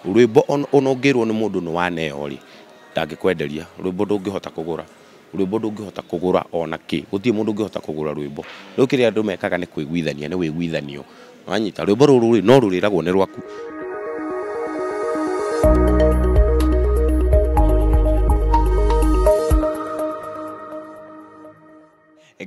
Rwĩmbo ona ũngĩrwo nĩ mũndũ nĩ waneo rĩ, ndangĩkwenderia. Rwĩmbo ndũngĩhota kũgũra. Rwĩmbo ndũngĩhota kũgũra ona kĩ. Gũtirĩ mũndũ ũngĩhota kũgũra rwĩmbo. Rĩu kĩrĩa andũ mekaga nĩ kwĩguithania, nĩ wĩguithanio. Wanyita, rwĩmbo rũrũ rĩ, no rũrĩragwo nĩ rwaku.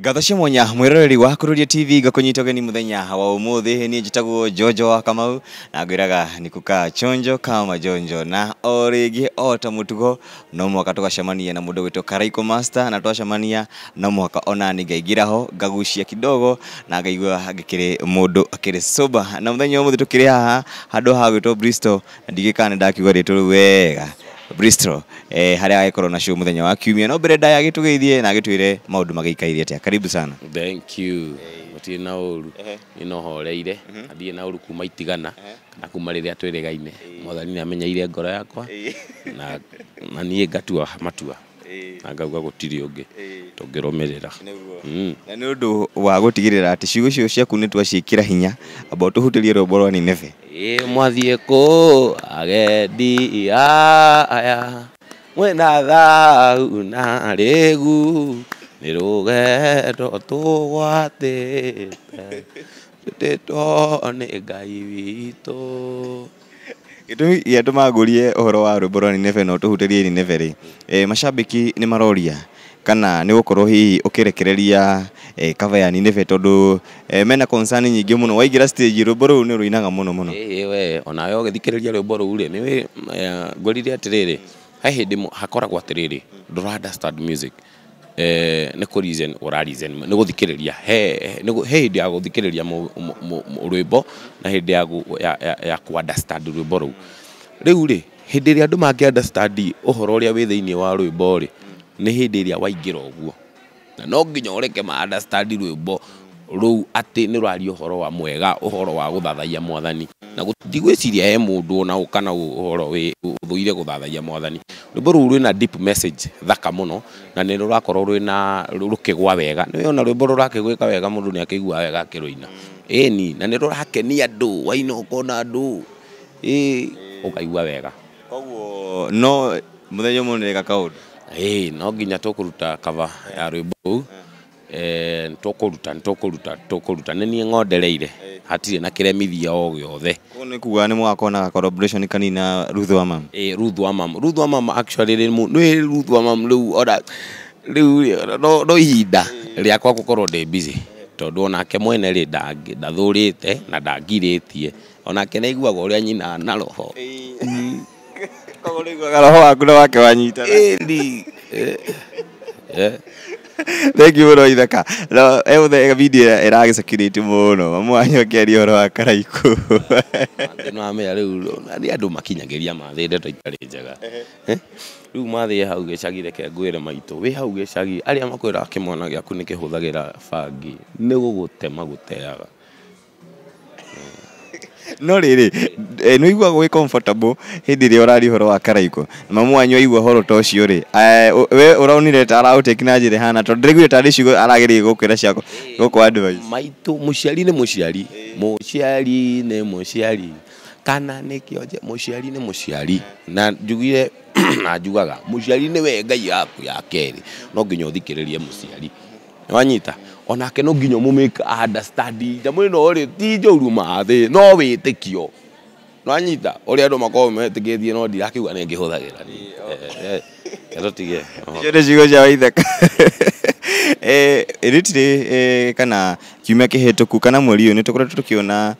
Ngatho cia mwanya mwiroreri wa Kururia TV ngakunyita ũgeni mũthenya wa ũmũthĩ. Niĩ njĩtagwo Jojo wa Kamau na ngwĩraga nĩ kukaa chonjo kama jonjo, na o rĩngĩ o ta mũtugo no mũhaka tũgacemania na mũndũ wĩtwo Karaiko Master, na twacemania no mũhaka onani ngaingĩra ho ngagucia kidogo na ngaigua ngĩkĩrĩ mũndũ akĩrĩ sober. Na mũthenya wa ũmũthĩ tũkĩrĩ haha handũ ha gwĩtwo Bristol, na ndigĩ kana nĩ ndakiuga rĩtwa rĩu wega, Bristol, harĩa agĩkorwo na show mũthenya wa kiumia. No mbere ndaya agĩtũgeithie na agĩtwĩre maũndũ magĩikaire atĩa. Karibu sana. Thank you. Gũtirĩ na ũru. Niĩ no horeire. Na ndirĩ na ũru kuma itigana kana kuma rĩrĩa twĩrĩgaine. Mwathani nĩ amenyeire ngoro yakwa na niĩ ngatua matua na ngauga gũtirĩ ũngĩ tũngĩrũmĩrĩra. Na nĩ ũndũ wa gũtigĩrĩra atĩ ciugo icio ciaku nĩ twaciĩkĩra hinya, amba ũtũhutĩrie rwĩmbo rwa Nineve. Ĩ mwathiĩ kũ agendi aya mwĩna thahu na rĩgu nĩ rũgendo tũgwatĩte twĩtĩtwo nĩ Ngai witũ. Gĩtũmi gĩatũma ngũrie ũhoro wa rwĩmbo rwa Nineve na ũtũhutĩrie Nineve rĩ, mashabiki nĩ maroria kana nĩ gũkorwo hihi ũkĩrekereria cover ya Nineve, tondũ mena concern nyingĩ mũno. Waingĩra stage rwĩmbo rũu nĩ rũinaga mũno mũno. Ĩĩ we onawe ũgĩthikĩrĩria rwĩmbo rũu rĩ, nĩ ngwĩrire atĩrĩrĩ, he hĩndĩ hakoragwo atĩrĩrĩ, ndũra understand music. Nĩ kũ reason ũra reason, nĩ gũthikĩrĩria. He hĩndĩ ya gũthikĩrĩria rwĩmbo na hĩndĩ ya kũ understand rwĩmbo rũu. Rĩu rĩ, hĩndĩ ĩrĩa andũ mangĩ understand ũhoro ũrĩa wĩ thĩinĩ wa rwĩmbo rĩ, nĩ hĩndĩ ĩrĩa waingĩra ũguo. Na no nginya ũreke ma understand rwĩmbo rũu atĩ nĩ rũraria ũhoro wa mwega, ũhoro wa gũthathaiya mwathani. Na ndigwĩciria he mũndũ ona ũ kana ũhoro ũthũire gũthathaiya mwathani. Rwĩmbo rũu rwĩna deep message thaka mũno na nĩ rũrakorwo rwĩna rũkĩgwa wega. Nĩ wona rwĩmbo rũrakĩgwĩka wega mũndũ nĩ akĩiguaga wega akĩrũina. Ĩni, na nĩ rũrakenia andũ, waina ũkona andũ, ĩ ũkaigua wega. Koguo no mũthenya ũmwe nĩ weka kaũndũ. Ĩĩ, no nginya tũkũruta cover ya rwĩmbo rũu. Tũkũruta nĩ niĩ ng'ondereire, hatirĩ na kĩremithia o gĩothe. Koguo nĩ kuga nĩ mũgakorwo na collaboration kanini na Ruth wa Mama. Ĩĩ, Ruth wa Mama. Ruth wa Mama actually nĩ Ruth wa Mama rĩu ona rĩu no ihinda rĩakwa gũkorwo ndĩ busy, tondũ onake mwene rĩ ndathũrĩte na ndangirĩtie, onake nĩ aiguaga ũrĩa nyina na roho. Koguo nĩ aiguaga roho waku na wake wanyitana. Ĩni. Thank you mũno Ithaka. No, mũthenya video ĩragĩcirculate mũno. Mamu wanyu akĩaria ũhoro wa Karaikũ. Nĩ wamenya rĩu nĩ andũ makinyagĩria mathĩ ndeto itarĩ njega. Rĩu mathĩ hau gĩcagi, reke ngwĩre maitũ, wĩ hau gĩcagi arĩa makwĩraga kĩmwana gĩaku nĩ kĩhũthagĩra bangi nĩ gũgũtema gũteaga. No rĩrĩ, nĩ ũiguaga wĩ comfortable hĩndĩ ĩrĩa ũraria ũhoro wa Karaikũ? Na mamu wanyu aigua ũhoro ta ũcio rĩ, we ũronire ta araũtake na njĩra ĩhana, tondũ ndĩraiguire tarĩ ciugo arageria gũkwĩra cia gũkũ advice. Maitũ, mũciari nĩ mũciari, mũciari nĩ mũciari, kana nĩ kĩonje, mũciari nĩ mũciari. Na njugire na njugaga mũciari nĩwe Ngai yaku ya kerĩ, no nginya ũthikĩrĩrie mũciari. Wanyita? Onake no nginya ũmũmake understand nyamũ ĩno rĩ ti njũru mathĩ, no wĩtĩkio. Nwanyita? Ũrĩa andũ makoragwo metĩkĩtie, no ndirakiuga nĩ ngĩhũthagĩra. Tũtige. Icio nĩ ciugo cia Waithaka. Rĩtirĩ kana kiumia kĩhĩtũku kana mweri ũyũ nĩ tũkoretwo tũkĩona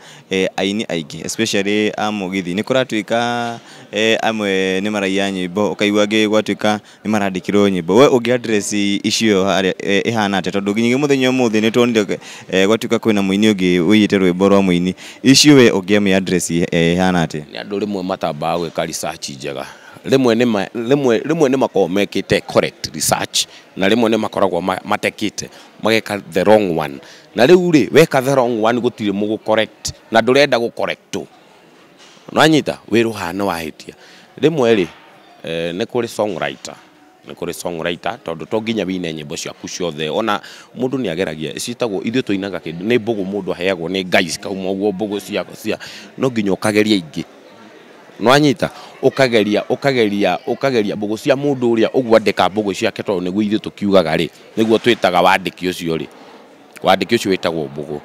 aini aingĩ especially a mũgithi, nĩ kũratuĩka amwe nĩ maraiya nyĩmbo, ũkaigua angĩ gwatuĩka nĩ marandĩkĩrwo nyĩmbo. We ũngĩ address icio harĩa ĩhana atĩa? Tondũ nginyagia mũthenya ũmũthĩ nĩ tuonire gwatuĩka kwĩna mũini ũngĩ ũiyĩte rwĩmbo rwa mũini. Icio we ũngĩamĩ address ĩhana atĩa? Nĩ andũ rĩmwe matambaga gwĩka research njega. Rĩmwe nĩ makoragwo mekĩte correct research na rĩmwe nĩ makoragwo matekĩte mageka the wrong one. Na rĩu rĩ weka the wrong one gũtirĩ mũgũ correct na ndũrenda gũ correct. Nwanyita wĩrũ haha nĩ wahĩtia. Rĩmwe rĩ nĩ kũrĩ songwriter, nĩ kũrĩ songwriter tondũ to nginya wĩine nyĩmbo ciaku ciothe. Ona mũndũ nĩ ageragia, ciĩtagwo ithuĩ tũinaga kĩndũ nĩ mbũgũ mũndũ aheagwo nĩ Ngai cikauma ũguo mbũgũ cia no nginya ũkageria ingĩ. Nwanyita ukageria ukageria ukageria mbugu cia mundu uria uguo andika mbugu ciake tondu niguo ithuĩ tukiugaga ri niguo twitaga wandiki ucio ri wandiki ucio witagwo mbugu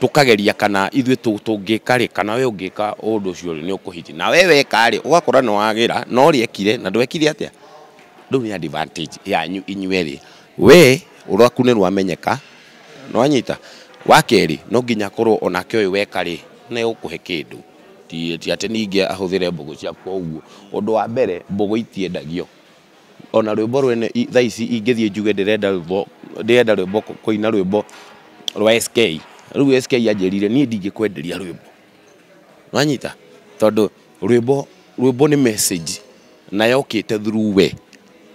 tukageria kana ithuĩ tũngĩka rĩ kana we ũngĩka ũndũ ũcio rĩ nĩ ũkũhiti na we weka rĩ ũgakora nĩ wagĩra no ũrĩa ekire na ndwekire atĩa rĩu nĩ advantage yanyu inyuerĩ we ũraku nĩ rwamenyeka nwanyita wa kerĩ no nginya akorwo onake ũyũ weka rĩ nĩ ũkũhe kĩndũ ti atĩ ningĩ ahũthĩre mbũgũ ciaku ũguo ũndũ wa mbere mbũgũ itiendagio ona rwĩmbo rwene thaa ici ingĩthiĩ njuge ndĩrenda rwĩmbo ndĩrenda rwĩmbo kũina rwĩmbo rwa SK rĩu SK anjĩrire niĩ ndingĩkwenderia rwĩmbo nwanyita tondũ rwĩmbo rwĩmbo nĩ message na yokĩte through we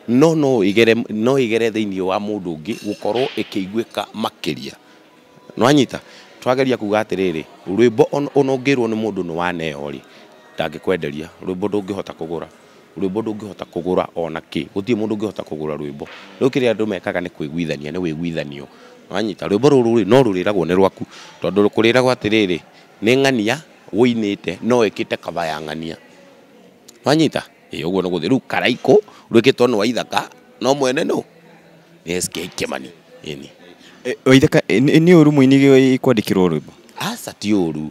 no no igere no igere thĩinĩ wa mũndũ ũngĩ gũkorwo ĩkĩiguĩka makĩria nwanyita twageria kuga atĩrĩrĩ rwĩmbo ona ũngĩrwo nĩ mũndũ nĩ waneo rĩ ndangĩkwenderia rwĩmbo ndũngĩhota kũgũra rwĩmbo ndũngĩhota kũgũra ona kĩ gũtirĩ mũndũ ũngĩhota kũgũra rwĩmbo rĩu kĩrĩa andũ mekaga nĩ kwĩguithania nĩ wĩguithanio nwanyita rwĩmbo rũrũ rĩ no rũrĩragwo nĩ rwaku tondũ kũrĩragwo atĩrĩrĩ nĩ ng'ania wũinĩte no ĩkĩte kaba ya ng'ania nwanyita ĩ ũguo nĩ gũthiĩ rĩu Karaikũ rwĩkĩtwo nĩ Waithaka no mwene nũ nĩ SK Kimani ĩni Waithaka nĩ ũru mũini kwandĩkĩrwo rwĩmbo aca ti ũru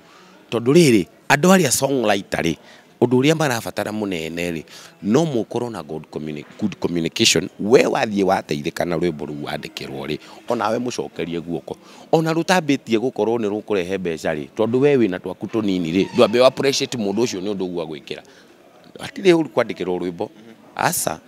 tondũ rĩrĩ andũ arĩa songwriter rĩ ũndũ ũrĩa marabatara mũnene rĩ no mũkorwo na good communication we wathiĩ wateithĩka na rwĩmbo rũu wandĩkĩrwo rĩ onawe mũcokerie guoko ona rũtambĩtie gũkorwo nĩ rũkũrehe mbeca rĩ tondũ we wĩna twaku tũnini rĩ ndwambe wa appreciate mũndũ ũcio nĩ ũndũ ũguo agwĩkĩra hatirĩ ũru kwandĩkĩrwo rwĩmbo aca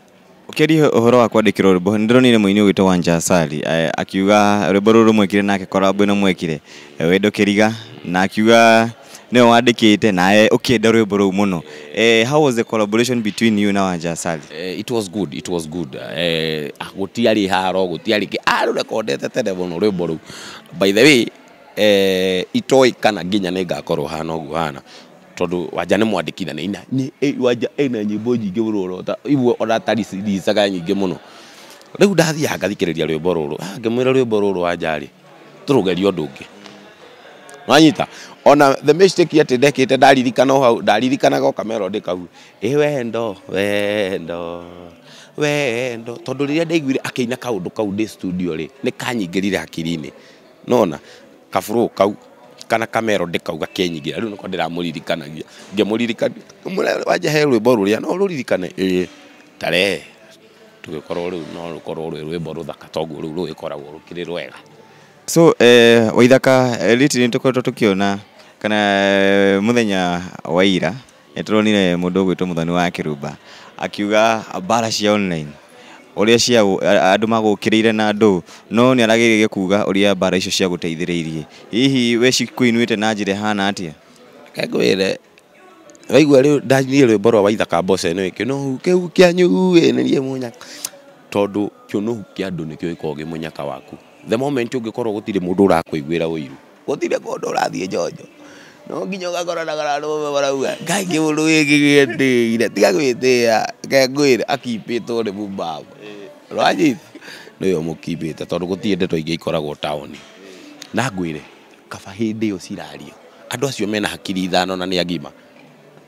Ũkĩaria ũhoro wa kwandĩkĩrwo rwĩmbo nĩ ndĩronire mũini ũgwĩtwo Wanja Asali akiuga rwĩmbo rũrũ mwekire nake collab ĩno mwekire Wendo Kĩriga na akiuga nĩwe wandĩkĩte nawe ũkĩenda rwĩmbo rũu mũno. How was the collaboration between you na Wanja Asali? It was good, it was good. Gũtiarĩ haro gũtiarĩ kĩ arũrekondete tene mũno rwĩmbo rũu by the way itoĩ kana nginya nĩ ngakorwo hana ũguo hana tondũ Wanja nĩ mwandĩki na nĩ Wanja ena nyĩmbo nyingĩ mũno ũrota imwe ona atariricaga nyingĩ mũno rĩu ndathiaga ngathikĩrĩria rwĩmbo rũrũ ngĩmwĩra rwĩmbo rũrũ Wanja rĩ tũrũgerie ũndũ ũngĩ nwanyita ona the mistake atĩ ndekĩte ndaririkana o hau ndaririkanaga o kamelody kau ĩ wendo wendo wendo tondũ rĩrĩa ndaiguire akĩina kaũndũ kau ndĩ studio rĩ nĩ kanyingĩrire hakiri-inĩ nona kaburo kau kana kamelody kau gakĩnyingĩra rĩu nĩko ndĩramũririkanagia ngĩmũririkania Wanja he rwĩmbo rũrĩa no rũririkane ĩĩ tarehe tũgĩkorwo rĩu no rũkorwo rwĩ rwĩmbo rũthaka toguo rĩu rũgĩkoragwo rũkĩrĩ rwega. So Waithaka lately nĩ tũkoretwo tũkĩona kana mũthenya wa ira nĩ tũronire mũndũ ũgwĩtwo Mũthoni wa Kĩrumba akiuga mbara cia online ũrĩa cia andũ magũkĩrĩire na andũ no nĩ arageririe kuga ũrĩa mbara icio ciagũteithĩrĩirie hihi we cikũinuĩte na njĩra ĩhana atĩa? Reke ngwĩre waigua rĩu ndanyire rwĩmbo rwa Waithaka Mboco ĩno kĩũnũhu kĩu kĩanyu ĩ nĩ niĩ mũnyaka tondũ kĩũnũhu kĩa andũ nĩkĩo gĩkoragwo kĩ mũnyaka waku the moment ũngĩkorwo gũtirĩ mũndũ ũrakũiguĩra ũiru gũtirĩ kũndũ ũrathiĩ njonjo no nginya ũgakoranaga na andũ amwe marauga ngai kĩũndũ gĩkĩ gĩetĩire tiga gwĩtĩĩa reke ngwĩre akimbĩtwo nĩ mũbaba rwanyita nĩwe ũmũkimbĩte tondũ gũtirĩ ndeto ingĩ ikoragwo taũni na ngwĩre kaba hĩndĩ ĩyo cirario andũ acio mena hakiri ithano na nĩ agima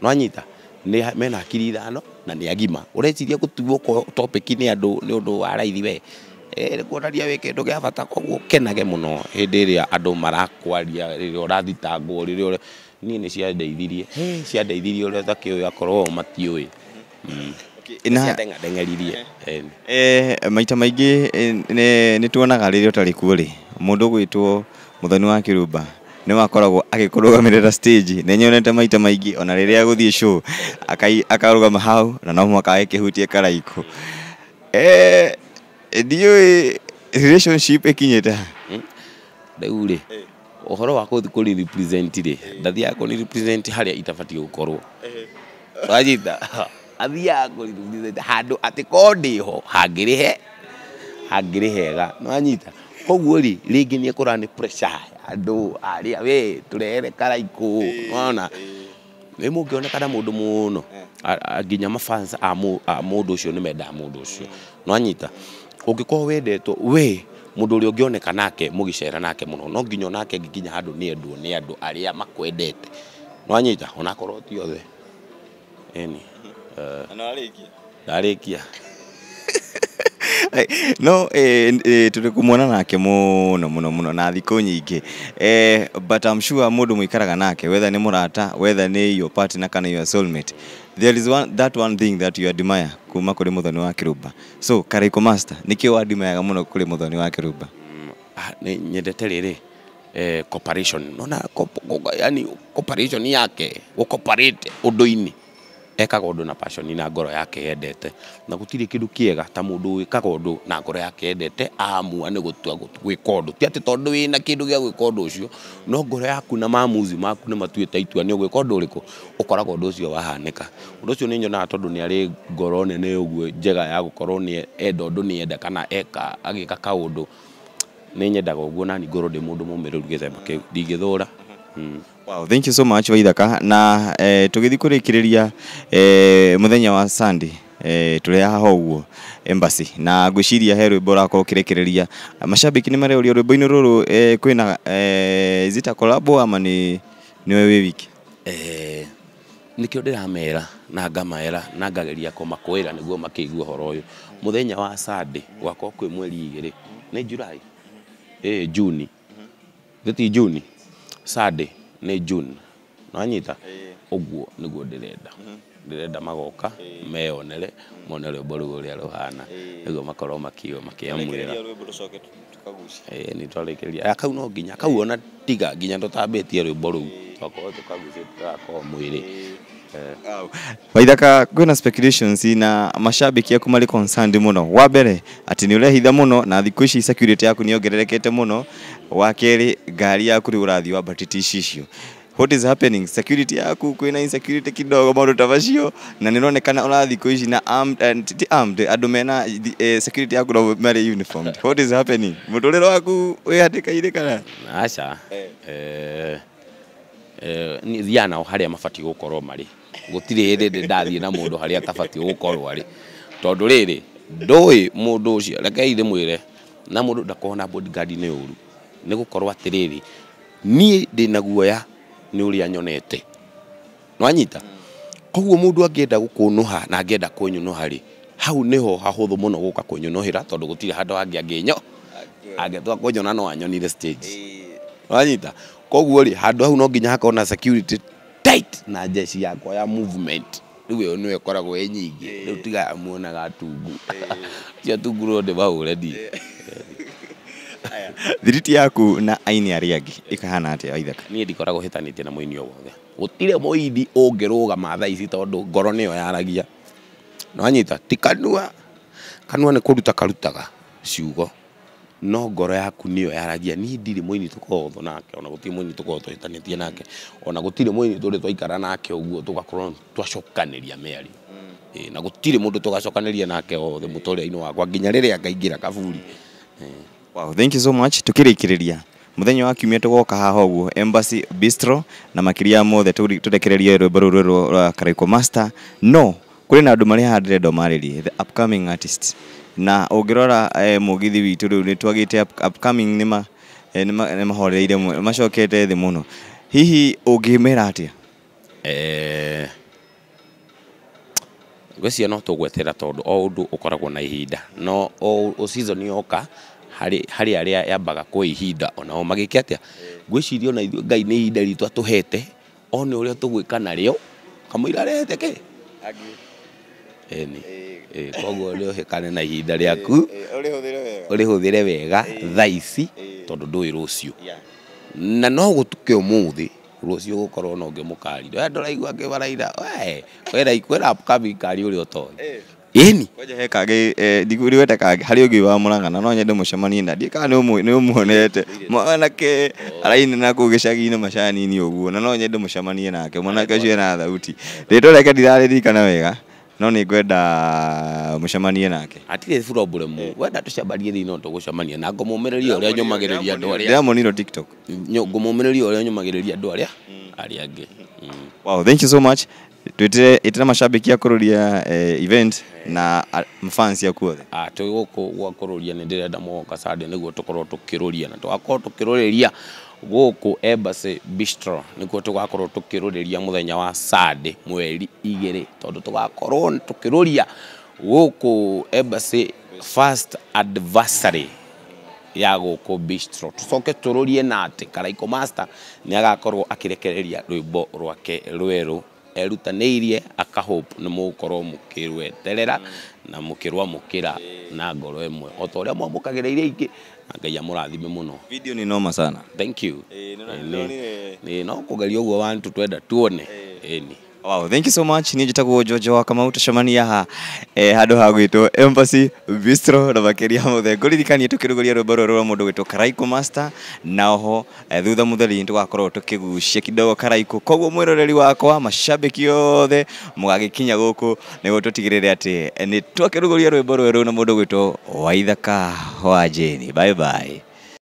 nwanyita nĩ mena hakiri ithano na nĩ agima ũreciria gũtuo topic nĩ andũ nĩ ũndũ wa raithi we nĩ kuonania wĩ kĩndũ gĩa bata koguo kenage mũno hĩndĩ ĩrĩa andũ marakwaria rĩrĩa ũrathitangwo rĩrĩa niĩ nĩ ciandeithirie ciandeithirie ũrĩa ũtakĩũĩ akorwo o matiũĩ ciandeng'adeng'eririe. Maita maingĩ nĩ tuonaga rĩrĩa ũtarĩ kuo rĩ mũndũ ũgwĩtwo Mũthoni wa Kĩrumba nĩ wakoragwo agĩkũrũgamĩrĩra stage nĩ nyonete maita maingĩ ona rĩrĩa agũthiĩ show akarũgama hau na no mũhaka agĩkĩhutie Karaikũ. Ndiũĩ relationship ĩkinyĩte ha? Rĩu rĩ ũhoro wa kũthi kũri represent rĩ ndathiaga kũni represent harĩa itabatiĩ gũkorwo wanyita athiaga kũri represent handũ atĩ korwo ndĩho hangĩrĩ hega nĩwanyita koguo rĩ rĩngĩ nĩ ekũrora nĩ pressure andũ arĩa we tũrehere Karaikũ nĩwona nĩ mũngĩonekana mũndũ mũno nginya mafans a mũndũ ũcio nĩ mendaga mũndũ ũcio nĩwanyita ũngĩkorwo wendetwo we mũndũ ũrĩa ũngĩoneka nake mũgĩcera nake mũno no nginya onake nginya handũ nĩ endwo nĩ andũ arĩa makwendete nĩwanyita onakorwo ti othe. Ĩni. Na warĩkia? Ndarĩkia. No tũrĩ kũmuona nake mũno mũno mũno na thikũ nyingĩ, but I'm sure mũndũ mũikaraga nake, whether nĩ mũrata, whether nĩ your partner kana your soulmate, there is one, that one thing that you admire kuma kũrĩ Muthoni wa Kĩrumba. So Karaiko Master, nĩkĩ wadmireaga mũno kũrĩ Muthoni wa Kĩrumba? Nĩ nyendete rĩrĩ, cooperation. Nona yani cooperation yake, gũcooperate ũndũ-inĩ, ekaga ũndũ na passion na ngoro yake yendete, na gũtirĩ kĩndũ kĩega ta mũndũ wĩkaga ũndũ na ngoro yake yendete, amua nĩ gũtua gwĩka ũndũ, ti atĩ tondũ wĩna kĩndũ gĩa gwĩka ũndũ ũcio, no ngoro yaku na maamuzi maku nĩ matuĩte itua nĩ ũgwĩka ũndũ ũrĩkũ, ũkoraga ũndũ ũcio wahanĩka. Ũndũ ũcio nĩ nyonaga tondũ nĩ arĩ ngoro nene ũguo njega ya gũkorwo nĩ enda ũndũ, nĩ enda kana eka agĩka kaũndũ, nĩ nyendaga ũguo, nani ngorwo ndĩ mũndũ mũmĩrĩru gĩthemba kĩu, ndingĩthũra. Wow, thank you so much, Waithaka. Na tũgĩthiĩ kũrĩkĩrĩria, mũthenya wa Sunday tũrĩ haha ũguo Embassy, na ngwĩciria he rwĩmbo ũrakorwo ũkĩrekereria. Mashabiki nĩ mareũria rwĩmbo-inĩ rũrũ, kwĩna is it a collab ama nĩ nĩwe wĩ wiki? Nĩkĩo ndĩramera na ngamaera na ngageria kũmakwĩra nĩguo makĩigue ũhoro ũyũ. Mũthenya wa Sunday gwakorwo kwĩ mweri 2, nĩ July, Juni, gĩti Juni, Sunday nĩ June, nwanyita ũguo nĩguo ndĩrenda magoka meyonere, mone rwĩmbo rũu ũrĩa rũhana, nĩguo makorwo makĩamũrĩra. Nĩ twarĩkĩrĩria kau, no nginya kau ona tiga nginya tũtambĩtie rwĩmbo rũu, twakorwo tũkagucĩtie, tũgakorwo mwĩrĩ. Waithaka, kwĩna speculations na mashabiki aku marĩ concerned mũno. Wa mbere, atĩ nĩ ũrehitha mũno na thikũ ici security yaku nĩ yongererekete mũno. Wa kerĩ, ngari yaku rĩu ũrathiĩ wambatĩtie icicio. What is happening? Security yaku, kwĩna insecurity kidogo, maũndũ ta macio, na nĩ ũronekana ũrathiĩ thikũ ici na armed, ti armed, andũ mena security yaku no marĩ uniformed. What is happening? Mũtũrĩre waku wĩ hatĩka-inĩ kana? Aca. Niĩ thiaga nao harĩa mabatiĩ gũkorwo marĩ. Gũtirĩ hĩndĩ ndĩ ndathiĩ na mũndũ harĩa atabatiĩ gũkorwo arĩ, tondũ rĩrĩ, ndũĩ mũndũ ũcio, rekei ndĩmwĩre, na mũndũ ndakoragwo na bodyguard nĩ ũru, nĩ gũkorwo atĩrĩrĩ, niĩ ndĩna guoya nĩ ũrĩa nyonete, nwanyita. Koguo mũndũ angĩenda gũkũnũha na angĩenda kũnyũnũha rĩ, hau nĩho hahũthũ mũno gũka kũnyũnũhĩra, tondũ gũtirĩ handũ hangĩ angĩnyo angĩtua kũnyona, no anyonire stage, wanyita. Koguo rĩ, handũ hau no nginya hakorwo na security tight na jeshi yakwa ya movement. Rĩu ĩyo nĩyo ĩkoragwo ĩ nyingĩ. Rĩu tiga muonaga atungu acio, atungu no ndĩmahũre niĩ. Thiriti yaku na aini arĩa angĩ ĩkahana atĩa, Waithaka? Niĩ ndikoragwo hĩtanĩtie na mũini o wothe. Gũtirĩ mũini ũngĩrũgama thaa ici, tondũ ngoro nĩyo yaragia, nwanyita, ti kanua. Kanua nĩ kũruta karutaga ciugo, no ngoro yaku nĩyo yaragia. Niĩ ndirĩ mũini tũkoragwo thũ nake, ona gũtirĩ mũini tũkoragwo tũhĩtanĩtie nake, ona gũtirĩ mũini tũrĩ twaikara nake ũguo tũgakorwo twacokanĩria mĩario. Na gũtirĩ mũndũ tũgacokanĩria nake othe mũtũrĩre-inĩ wakwa nginya rĩrĩa ngaingĩra kaburi. Wow, thank you so much. Tukĩrĩkĩrĩria, mũthenya wa kiumia tũgoka haha ũguo Embassy Bistro, na makĩria mothe tũrekererie rwĩmbo rũrũ rwa Karaiko Master. No kũrĩ na andũ marĩ haha ndĩrenda ũmarĩrie, the upcoming artists, na ũngĩrora mũgithi witũ rĩu nĩ twagĩte upcoming, nĩma nĩ mahorereire, macokete thĩ mũno. Hihi ũngĩmera atĩa? Ngwĩciria no tũgwetera, tondũ o ũndũ ũkoragwo na ihinda, no o season yoka harĩ arĩa yambaga kwĩ ihinda onao magĩke atĩa. Ngwĩciria ona ithuĩ Ngai nĩ ihinda ritũ atũhete, one ũrĩa tũgwĩka narĩo kamũira arehete kĩ ĩni. Koguo nĩ ũhĩkane na ihinda rĩaku, ũrĩhũthĩre wega thaa ici, tondũ ndũĩ rũciũ, na no gũtuke ũmũthĩ, rũciũ gũkorwo na ũngĩ mũkari we ndũraigua ngĩbaraira we kwĩna upcoming kari ũrĩa ũtoĩ. Ĩni. Kwanja he kangĩ, ndigwĩte kangĩ harĩ ũngĩ wa Mũrang'a, na no nyende mũcemanie na ndiĩ kana nĩ ũmuonete, mwanake araina na kũu gĩcagi-inĩ macani-inĩ ũguo, na no nyende mũcemanie nake. Mwanake ũcio ena thauti, rĩtwa rĩake ndirarĩririkana wega, no nĩ ngwenda mũcemanie nake. Hatirĩ problem, wenda tũcemanie rĩ, no tũgũcemania na ngũmũmĩrĩria ũrĩa nyũmagĩrĩria andũ arĩa Ndĩramuonire TikTok. Ngũmũmĩrĩria ũrĩa nyũmagĩrĩria andũ arĩa angĩ. Wow, thank you so much. Twĩtĩre ĩtĩra mashabiki a kũrũria event na mafans aku othe. Ah, twĩ gũkũ gwa kũrũria, nĩ ndĩrenda mũgoka Sunday nĩguo tũkorwo tũkĩrũria na tũgakorwo tũkĩrũrĩria Gũkũ Embassy Bistro nĩkuo tũgakorwo tũkĩrũrĩria mũthenya wa Sunday mweri 2, tondũ tũgakorwo tũkĩrũria gũkũ Embassy first anniversary ya gũkũ Bistro. Tũcoke tũrũrie na atĩ Karaiko Master nĩ agakorwo akĩrekereria rwĩmbo rwake rwerũ erutanĩirie, aka hope nĩ mũgũkorwo mũkĩrweterera na mũkĩrwamũkĩra na ngoro ĩmwe o ta ũrĩa mwamũkagĩra iria ingĩ, na Ngai amũrathime mũno. Video ni noma sana. Thank you. Nĩ Nĩ no kũgeria ũguo wantu twenda tuone ĩni. Wow, thank you so much. Niĩ njĩtagwo Jojo wa Kamau, tũcemania ha handũ ha gwĩtwo Embassy Bistro na makĩria mothe ngũririkanie tũkĩrugũria rwĩmbo rũrũ rwa mũndũ gwĩtwo Karaiko Master, na oho thutha mũtheri nĩtũgakorwo tũkĩgucia kidogo Karaiko. Koguo mwĩroreri wakwa, mashabiki othe mũgagĩkinya gũkũ nĩguo tũtigĩrĩre atĩ nĩ twakĩrugũria rwĩmbo rwerũ na mũndũ gwĩtwo Waithaka wa Jane. Bye bye.